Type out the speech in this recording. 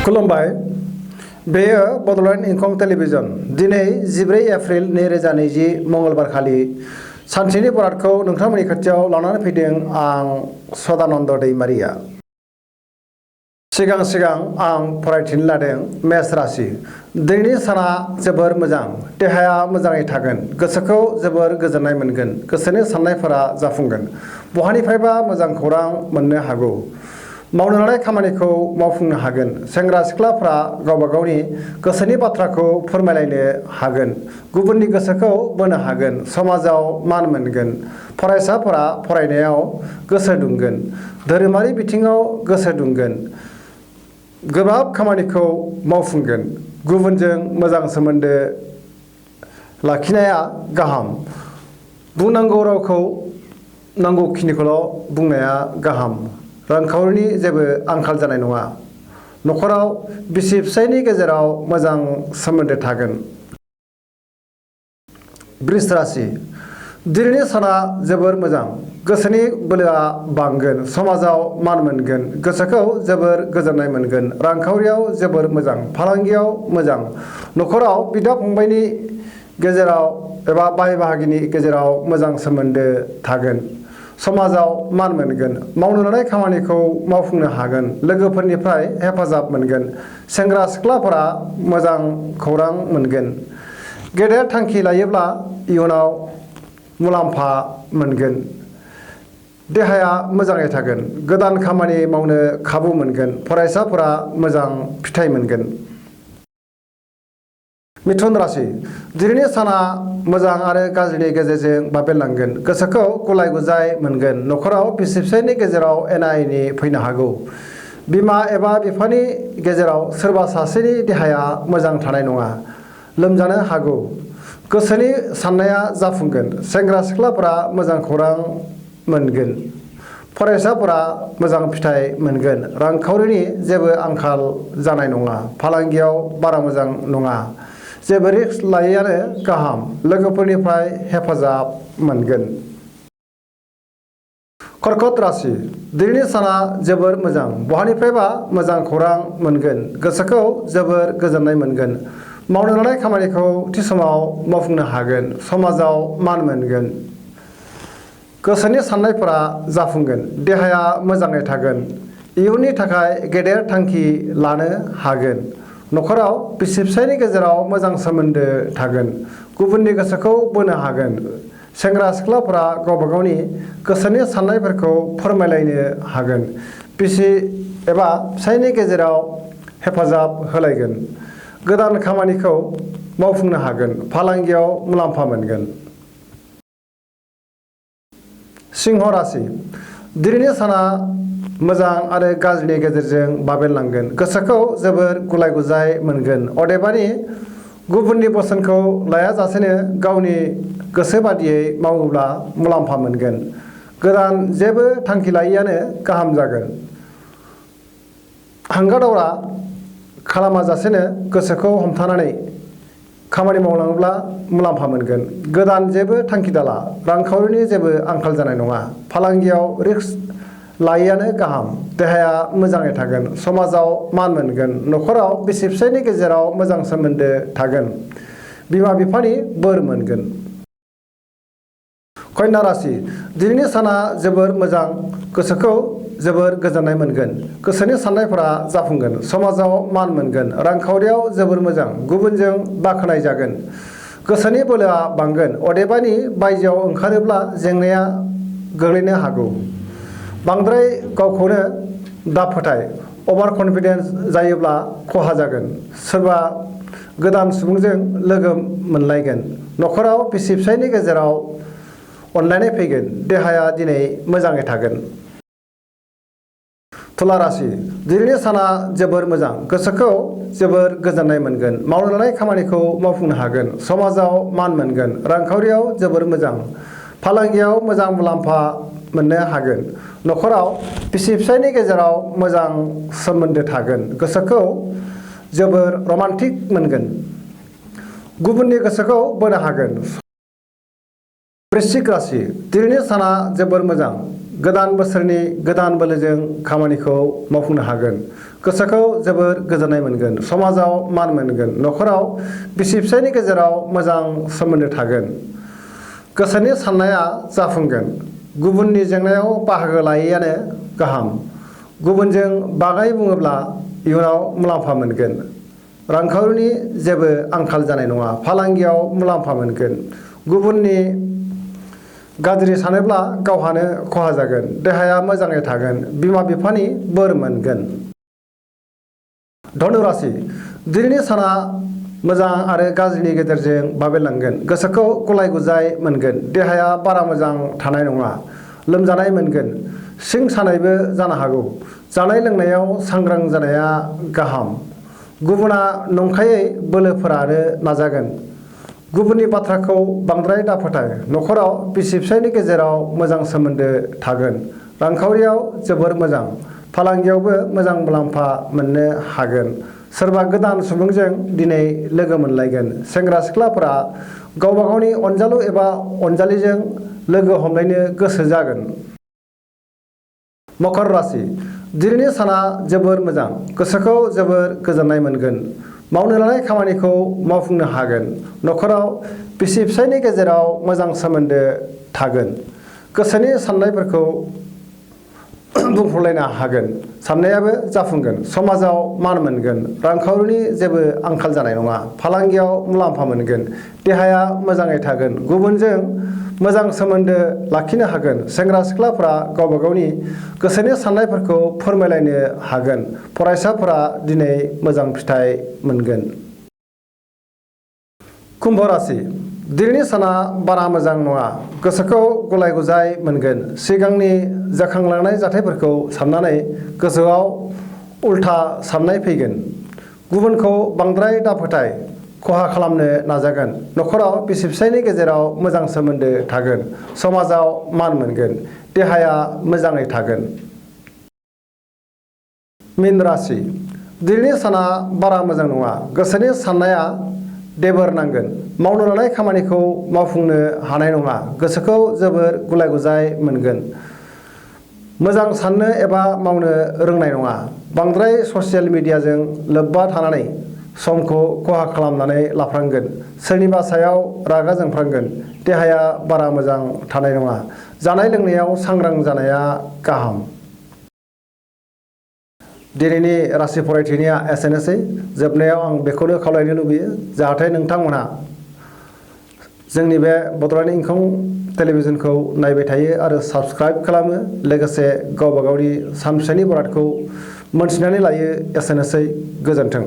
खुलुमबाय बेयो बड'लेण्ड इंखं टेलिभिजन दिनै 14 एप्रिल 2020 मंगलबार खालि सानसेनि बरादखौ नोंथांमोननि खाथियाव लानानै फैदों आं सदानन्द दैमारिया। सिगां आं फरायथिनो लादों मेष राशि। दिनैनि साना जोबोर मोजां, देहाया मोजाङै थागोन, गोसोखौ जोबोर गोजोननाय मोनगोन, गोसोनि साननायफोरा जाफुंगोन, बहानिफ्रायबा मोजां खौरां मोननो हागौ, मावनो लानाय खामानिखौ मावफुंनो हागोन, सेंग्रा सिख्लाफ्रा गावबा गावनि गोसोनि बाथ्राखौ फोरमायलायनो हागोन, गुबुननि गोसोखौ बोनो हागोन, समाजाव मान मोनगोन, फरायसाफोरा फरायनायाव गोसो दुंगोन, धोरोमारि बिथिङाव गोसो दुंगोन, गोब्राब खामानिखौ मावफुंगोन, गुबुनजों मोजां सोमोन्दो लाखिनाया गाहाम, बुंनांगौ रावखौ नांगौखिनिखौल' बुंनाया गाहाम, रांखावरिनि जेबो आंखाल जानाय नङा, न'खराव बिसि फिसायनि गेजेराव मोजां सोमोन्दो थागोन। बृष राशि। दिनैनि साना जोबोर मोजां, गोसोनि बोलोआ बांगोन, समाजाव मान मोनगोन, गोसोखौ जोबोर गोजोननाय मोनगोन, रांखावरियाव जोबोर मोजां, फालांगियाव मोजां, न'खराव बिदा फंबायनि गेजेराव एबा बाय बाहागिनि गेजेराव मोजां सोमोन्दो थागोन, समाजाव मान मोनगोन, मावनो लानाय खामानिखौ मावफुंनो हागोन, लोगोफोरनिफ्राय हेफाजाब मोनगोन, सेंग्रा सिख्लाफोरा मोजां खौरां मोनगोन, गेदेर थांखि लायोब्ला इयुनाव मुलाम्फा मोनगोन, देहाया मोजाङै थागोन, गोदान खामानि मावनो खाबु मोनगोन, फरायसाफोरा मोजां फिथाइ मोनगोन। मिथुन राशि। दिनैनि साना मोजां आरो गाज्रिनि गेजेरजों बाबेनलांगोन, गोसोखौ गुलाय गुजाय मोनगोन, न'खराव बिसि फिसायनि गेजेराव एना एनि फैनो हागौ, बिमा एबा बिफानि गेजेराव सोरबा सासेनि देहाया मोजां थानाय नङा, लोमजानो हागौ, गोसोनि साननाया जाफुंगोन, सेंग्रा सिख्लाफोरा मोजां खौरां मोनगोन, फरायसाफोरा मोजां फिथाइ मोनगोन, रांखावरिनि जेबो आंखाल जानाय नङा, फालांगियाव बारा मोजां नङा, जेबो रिस्क लायैआनो गाहाम, लोगोफोरनिफ्राय हेफाजाब मोनगोन। कर्कट राशि। दिनैनि साना जोबोर मोजां, बहानिफ्रायबा मोजां खौरां मोनगोन, गोसोखौ जोबोर गोजोननाय मोनगोन, मावनो लानाय खामानिखौ थि समाव मावफुंनो हागोन, समाजाव मान मोनगोन, गोसोनि साननायफोरा जाफुंगोन, देहाया मोजाङै थागोन, इयुननि थाखाय गेदेर थांखि लानो हागोन, न'खराव बिसि फिसायनि गेजेराव मोजां सोमोन्दो थागोन, गुबुननि गोसोखौ बोनो हागोन, सेंग्रा सिख्लाफोरा गावबा गावनि गोसोनि साननायफोरखौ फोरमायलायनो हागोन, बिसि एबा फिसायनि गेजेराव हेफाजाब होलायगोन, गोदान खामानिखौ मावफुंनो हागोन, फालांगियाव मुलाम्फा मोनगोन। सिंह राशि। दिनैनि साना मोजां आरो गाज्रिनि गेजेरजों बाबेनलांगोन, गोसोखौ जोबोर गुलाय गुजाय मोनगोन, अदेबानि गुबुननि बोसोनखौ लायाजासेनो गावनि गोसो बादियै मावोब्ला मुलाम्फा मोनगोन, गोदान जेबो थांखि लायैआनो गाहाम जागोन, हांगा दावरा खालामाजासेनो गोसोखौ हमथानानै खामानि मावलाङोब्ला मुलाम्फा मोनगोन, गोदान जेबो थांखि दाला, रांखावरिनि जेबो आंखाल जानाय नङा, फालांगियाव रिस्क लायैआनो गाहाम, देहाया मोजाङै थागोन, समाजाव मान मोनगोन, न'खराव बिसि फिसायनि गेजेराव मोजां सोमोन्दो थागोन, बिमा बिफानि बोर मोनगोन। कन्या राशि। दिनैनि साना जोबोर मोजां, गोसोखौ जोबोर गोजोननाय मोनगोन, गोसोनि साननायफोरा जाफुंगोन, समाजाव मान मोनगोन, रांखावरियाव जोबोर मोजां, गुबुनजों बाख्नाय जागोन, गोसोनि बोलोआ बांगोन, अदेबानि बायजोआव ओंखारोब्ला जेंनाया गोग्लैनो हागौ, बांद्राय गावखौनो दाफोथाय, अभार कनफिडेन्स जायोब्ला खहा जागोन, सोरबा गोदान सुबुंजों लोगो मोनलायगोन, न'खराव बिसि फिसायनि गेजेराव अनलायनाय फैगोन, देहाया दिनै मोजाङै थागोन। तुला राशि। दिनैनि साना जोबोर मोजां, गोसोखौ जोबोर गोजोननाय मोनगोन, मावनो लानाय खामानिखौ मावफुंनो हागोन, समाजाव मान मोनगोन, रांखावरियाव जोबोर मोजां, फालांगियाव मोजां मुलाम्फा मोननो हागोन, न'खराव बिसि फिसायनि गेजेराव मोजां सोमोन्दो थागोन, गोसोखौ जोबोर रमान्टिक मोनगोन, गुबुननि गोसोखौ बोनो हागोन। वृश्चिक राशि। दिनैनि साना जोबोर मोजां, गोदान बोसोरनि गोदान बोलोजों खामानिखौ मावफुंनो हागोन। गोसोखौ जोबोर गोजोननाय मोनगोन। समाजाव मान मोनगोन। न'खराव बिसि फिसायनि गेजेराव मोजां सोमोन्दो थागोन। गोसोनि साननाया जाफुंगोन। गुबुननि जेंनायाव बाहागो लायैआनो गाहाम। गुबुनजों बाङाइ बुङोब्ला इयुनाव मुलाम्फा मोनगोन। रांखावरिनि जेबो आंखाल जानाय नङा। फालांगियाव मुलाम्फा मोनगोन। गुबुननि गाज्रि सानोब्ला गावहानो खहा जागोन। देहाया मोजाङै थागोन। बिमा बिफानि बोर मोनगोन। धनु राशि दिनैनि साना मोजां आरो गाज्रिनि गेजेरजों बाबेनलांगोन। गोसोखौ गुलाय गुजाय मोनगोन। देहाया बारा मोजां थानाय नङा। लोमजानाय मोनगोन। सिं सानायबो जानो हागौ। जानाय लोंनायाव सांग्रां जानाया गाहाम। गुबुना नंखायै बोलोफोरानो नाजागोन। गुबुननि बाथ्राखौ बांद्राय दाफोथाय। न'खराव बिसि फिसायनि गेजेराव मोजां सोमोन्दो थागोन। रांखावरियाव जोबोर मोजां। फालांगियावबो मोजां मुलाम्फा मोननो हागोन। सोरबा गोदान सुबुंजों दिनै लोगो मोनलायगोन। सेंग्रा सिख्लाफोरा गावबा गावनि अनजालु एबा अनजालिजों लोगो हमलायनो गोसो जागोन। मकर राशि दिनैनि साना जोबोर मोजां। गोसोखौ जोबोर गोजोननाय मोनगोन। मावनो लानाय खामानिखौ मावफुंनो हागोन। न'खराव बिसि फिसायनि गेजेराव मोजां सोमोन्दो थागोन। गोसोनि साननायफोरखौ बुंफुरलायनो हागोन। साननायाबो जाफुंगोन। समाजाव मान मोनगोन। रांखावरिनि जेबो आंखाल जानाय नङा। फालांगियाव मुलाम्फा मोनगोन। देहाया मोजाङै थागोन। गुबुनजों मोजां सोमोन्दो लाखिनो हागोन। सेंग्रा सिख्लाफोरा गावबा गावनि गोसोनि साननायफोरखौ फोरमायलायनो हागोन। फरायसाफोरा दिनै मोजां फिथाइ मोनगोन। कुम्भ राशि दिनैनि साना बारा मोजां नङा। गोसोखौ गुलाय गुजाय मोनगोन। सिगांनि जाखांलांनाय जाथायफोरखौ साननानै गोसोआव उल्था साननाय फैगोन। गुबुनखौ बांद्राय दाफोथाय। खहा खालामनो नाजागोन। न'खराव बिसि फिसायनि गेजेराव मोजां सोमोन्दो थागोन। समाजाव मान मोनगोन। देहाया मोजाङै थागोन। मीन राशि दिनैनि साना बारा मोजां नङा। गोसोनि साननाया देबोर नांगोन। मावनो लानाय खामानिखौ मावफुंनो हानाय नङा। गोसोखौ जोबोर गुलाय गुजाय मोनगोन। मोजां साननो एबा मावनो रोंनाय नङा। बांद्राय ससियेल मिडियाजों लोब्बा थानानै समखौ खहा खालामनानै लाफ्लांगोन। सोरनिबा सायाव रागा जोंफ्लांगोन। देहाया बारा मोजां थानाय नङा। जानाय लोंनायाव सांग्रां जानाया गाहाम। दिनैनि राशि फरायथिनाया एसेनोसै। जोबनायाव आं बेखौनो खावलायनो लुबैयो जाहाथे नोंथांमोनहा जोंनि बे बड'लेण्ड इंखं टेलिभिजनखौ नायबाय थायो आरो साबस्क्राइब खालामो। लोगोसे गावबा गावनि सानसेनि बरादखौ मोनथिनानै लायो। एसेनोसै। गोजोन्थों।